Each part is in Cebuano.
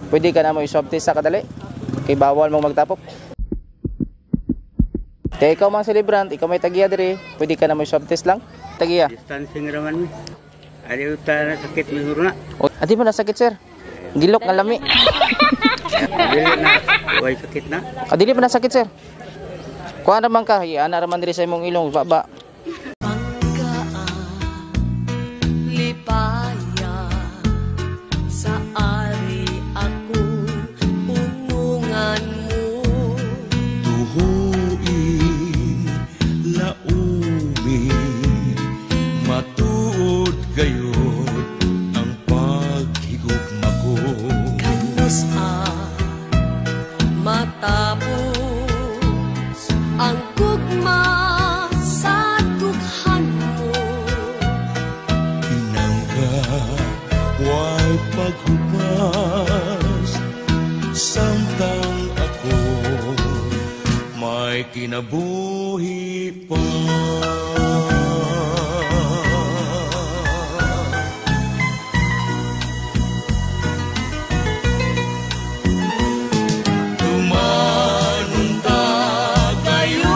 Pwede ka na mo i-swab test sa kadali. Kay bawal mo magtapok. Kaya ikaw mang celebrant, ikaw may tagiya diri, pwede ka na mo i-swab test lang. Tagiya. Distancing raman mi. Ari uta na sakit mihuro na. O, adi mo na sakit, sir. Gilok nga lami. Dili na way sakit na. Adili pa na sakit, sir. Kuha naman ka, ana raman diri sa imong ilong baba. Lipaya sa ari ako unungan mo. Tuhuin, laumi, matuod gayod ang paghigugma ko. Kanus a matapos ang gugma sa dughan mo. Pinangga, way paghupas, samtang ako may kinabuhi pa. Tumanong ta gayon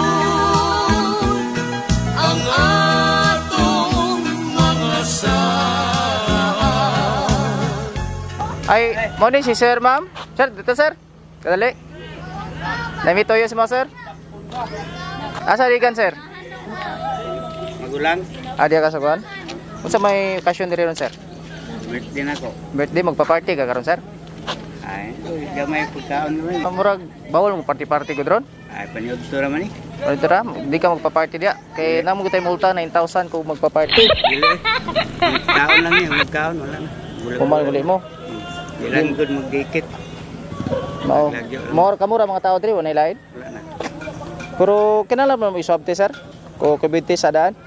ang atong mga saan. Ay, mo ni si sir, ma'am. Sir, dito sir. Kadali. Namitoyo si mo, sir. Asa rigan, sir? Magulang. Ah, diya ka sa kuan? Unsa may okasyon diri ron, sir? Birthday na ko. Birthday, magpa-party ka karon, sir? Ay, gamay pagkaon naman. Murag bawal mo party-party gud ron. Ay, paniod to raman eh. Ano tara, di ka magpa-party diya. Kay namo tayo multa 9,000 kung magpa-party. Dili. Magkaon lang eh, magkaon wala na. Human uli mo. Ilan gud magdikit. Mao. More kamura mga tao diri wala lain. Wala na. Pero kinahanglan mo i-swab test, sir. Ko COVID test sa daan.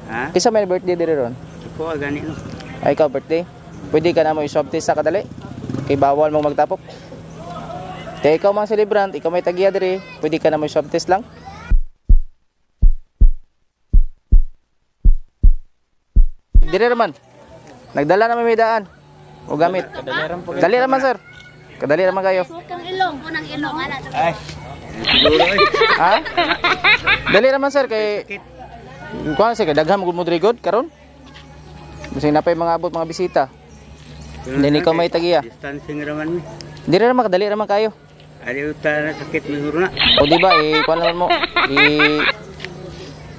Ha? Kisa may birthday diri ron. Ko gani no. Ay, ikaw birthday. Pwede ka na mo i-swab test sa kadali. Kay bawal mo magtapok. Kaya ikaw mang celebrant, ikaw may tagiya diri, pwede ka na mo i-swab test lang. Diri raman. Nagdala naman may daan. O gamit. Dali raman, sir. Kadali raman kayo. Kang ilong, unang ilong ala. Ay. Siguro eh. Ha? Dali raman, sir, kay kuan sir, kay daghan mo diri god karon. Bisag napay mga abot mga bisita. Hindi ikaw may tagiya. Distancing raman mi. Diri raman, kadali raman kayo. Ari uta na sakit mihuro na. O di ba eh kuan naman mo i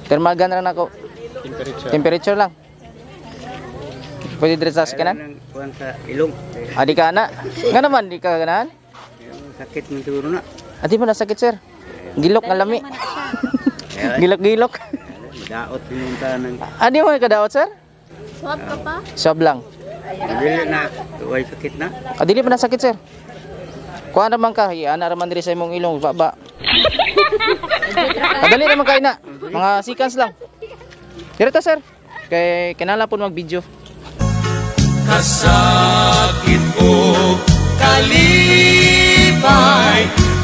thermal gun ra nako. Temperature. Temperature lang. Pwede diri sa kanan? Nang kuan sa ilong. Ah, di ka na. Nga naman di ka ganahan? Sakit mihuro na. Ah, di mo na sakit, sir. Gilok nga lami. Gilok-gilok. Daot hinunta ng Ah, di mo kadaot, sir? Swab ka pa? Swab lang. Dili na way sakit na. Ah, dili pa na sakit, sir. Kuha naman ka, ana raman diri sa imong ilong baba. Kadali naman kayo na. Mga seconds lang. Diri ta, sir. Kay kinahanglan po mag-video. Kasakit o kalipay,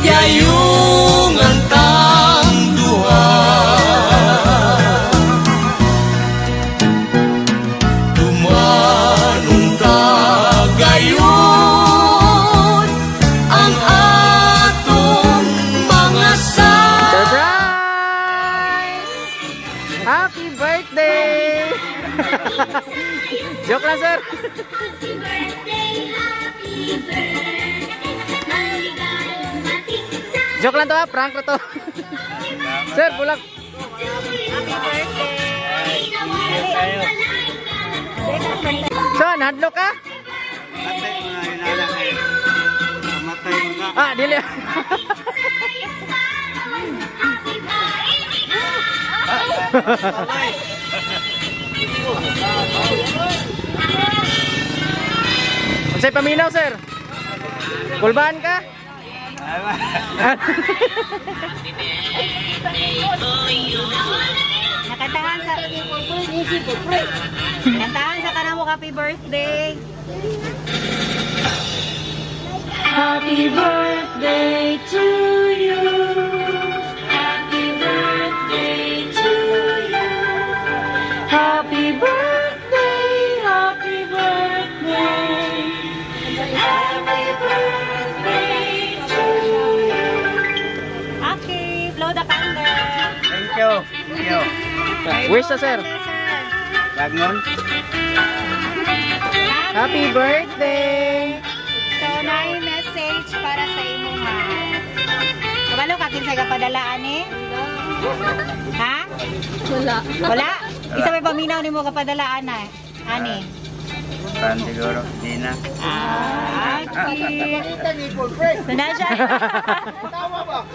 yayungan tang duha. Tumanong ta gayon ang atong mga sa. Surprise! Happy birthday! Joke lang, sir. Happy birthday, happy birthday. Maligayang bati sa Joke lang to ha, prank na to. Sir, bulak. Happy birthday. So, nahadlok ka? Matay mo na inala kay. Matay mo na. Ah, dili. Unsay paminaw, sir? Kulbaan ka? Nakantahan sa Kantahan sa kanamo happy birthday. Happy birthday to you. Happy birthday to you. Happy birthday, happy birthday. Happy birthday. you. Where's the sir? Bagnon. Happy birthday! So, na message para sa imo ha. Kabalo ka kinsay kapadalaan eh? Ha? Wala. Wala? Isa may paminaw nimo kapadalaan na. Ani? Pan siguro, Gina. Ah, okay. So,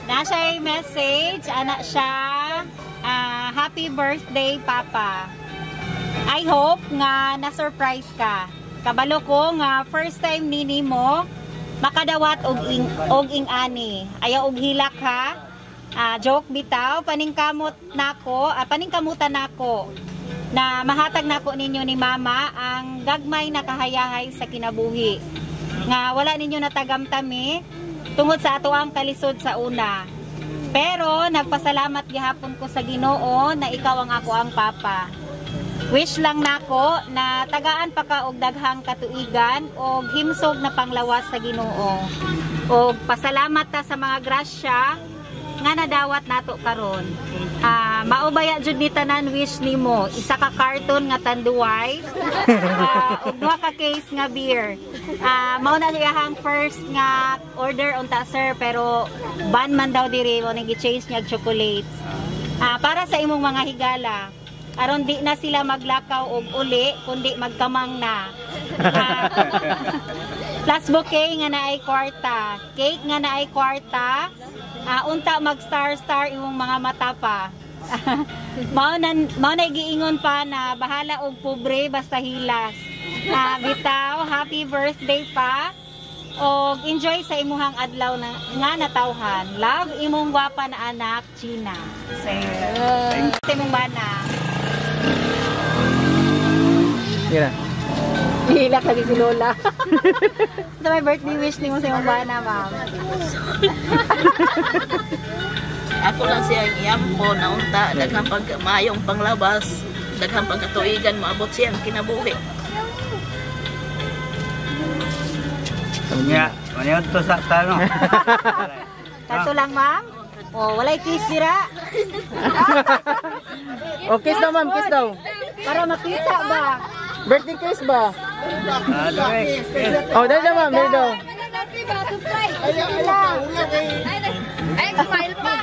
na siya yung message. Anak siya, happy birthday, Papa. I hope nga na-surprise ka. Kabalo ko nga first time nini mo makadawat og ing ani. Ayaw og hilak ha. Joke bitaw, paningkamot nako, paningkamutan nako na mahatag nako ninyo ni Mama ang gagmay na kahayahay sa kinabuhi. Nga wala ninyo natagamtami tungod sa ato ang kalisod sa una. Pero nagpasalamat gihapon ko sa Ginoo na ikaw ang ako ang papa. Wish lang nako na tagaan pa ka og daghang katuigan og himsog na panglawas sa Ginoo. Og pasalamat ta sa mga grasya nga nadawat nato karon. Maubaya jud ni tanan wish nimo, isa ka carton nga tanduay, ug duha ka case nga beer. Mao na iyahang first nga order unta sir, pero ban man daw diri mo nang gi-change niya og chocolates. Para sa imong mga higala, aron di na sila maglakaw og uli kundi magkamang na. Plus bouquet nga naay kwarta, cake nga naay kwarta, unta mag star star imong mga mata pa. Mao na giingon pa na bahala og pobre basta hilas. Bitaw, happy birthday pa. Og enjoy sa imuhang adlaw na, nga natawhan. Love imong gwapa na anak, Gina. Sa imong bana. Yan. Hilak lagi si Lola. Sa may birthday wish nimo sa imong bana, ma'am. Ako lang siya ang iyampo na unta, daghang pagkamayong panglabas, daghang pagkatuigan, maabot siyang kinabuhi. Nya, maniod to sa tano. Kato lang, ma'am. Oh, walay kiss dira. Oh, kiss daw, ma'am, kiss daw. Para makita ba? Birthday kiss ba? Oh, dali daw, ma'am, dali daw. Ay, smile pa.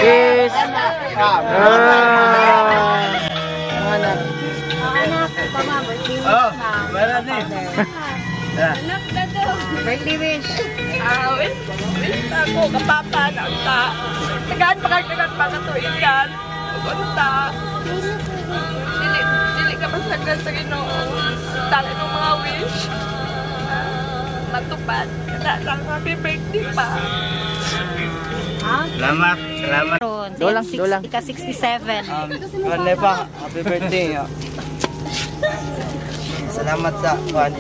Kiss. Anak. Anak, ikaw ma'am, birthday wish, Oh, ma'am. wala ni. Birthday wish. Wish ako, kapapa na unta. Tagaan pa kag pagkatuigan. Unta. Dili ka masagdan sa Ginoo. Tala ng mga wish. Matupad. Kana lang, happy birthday pa. Salamat, salamat. Dolang, dolang. Ika 67. Kuan pa, happy birthday. Salamat sa kuan.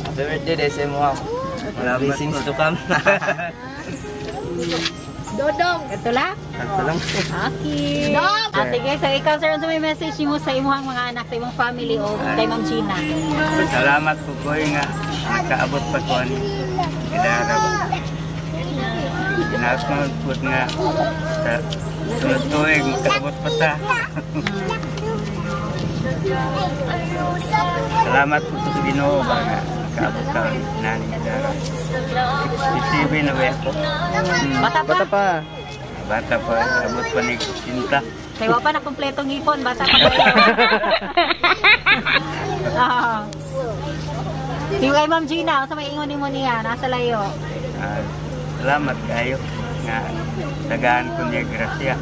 Happy birthday dai sa imo. Blessings to come. Dodong. Ito lang? Ito lang. Okay. Sige, so ikaw sir, ano may message mo sa imong mga anak, sa imong family o kay Ma'am Gina? Salamat po ko nga nakaabot pa ko ani. Ginaas mo po nga sa sunod tuig makaabot pa ta. Salamat po sa Ginoo ba nga nakaabot ka nani dara. 67 na ba ako? Bata pa. Bata pa. Bata pa, abot pa ni Cinta. Kaya wa pa na kumpletong ipon, bata pa kayo. Yung kay Ma'am Gina, sa may ingon nimo niya, nasa layo. Salamat kayo nga tagaan ko niya grasya.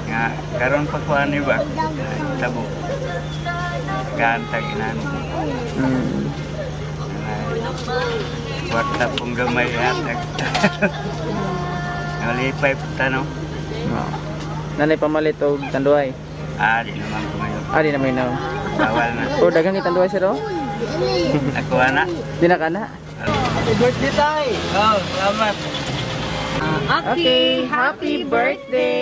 Nga karon pa ko ani ba? Tabo. Tagaan ta ginano. Kwarta pong gamay hatag. Nalipay po tanong. Nanay pamalit og tanduay. Di naman ko ngayon. Di naman now. Bawal na. Oh, daghan ni tanduay, sir, oh. Ako na. Di na ka na. Happy birthday, Tay! Oh, salamat. Okay, happy birthday.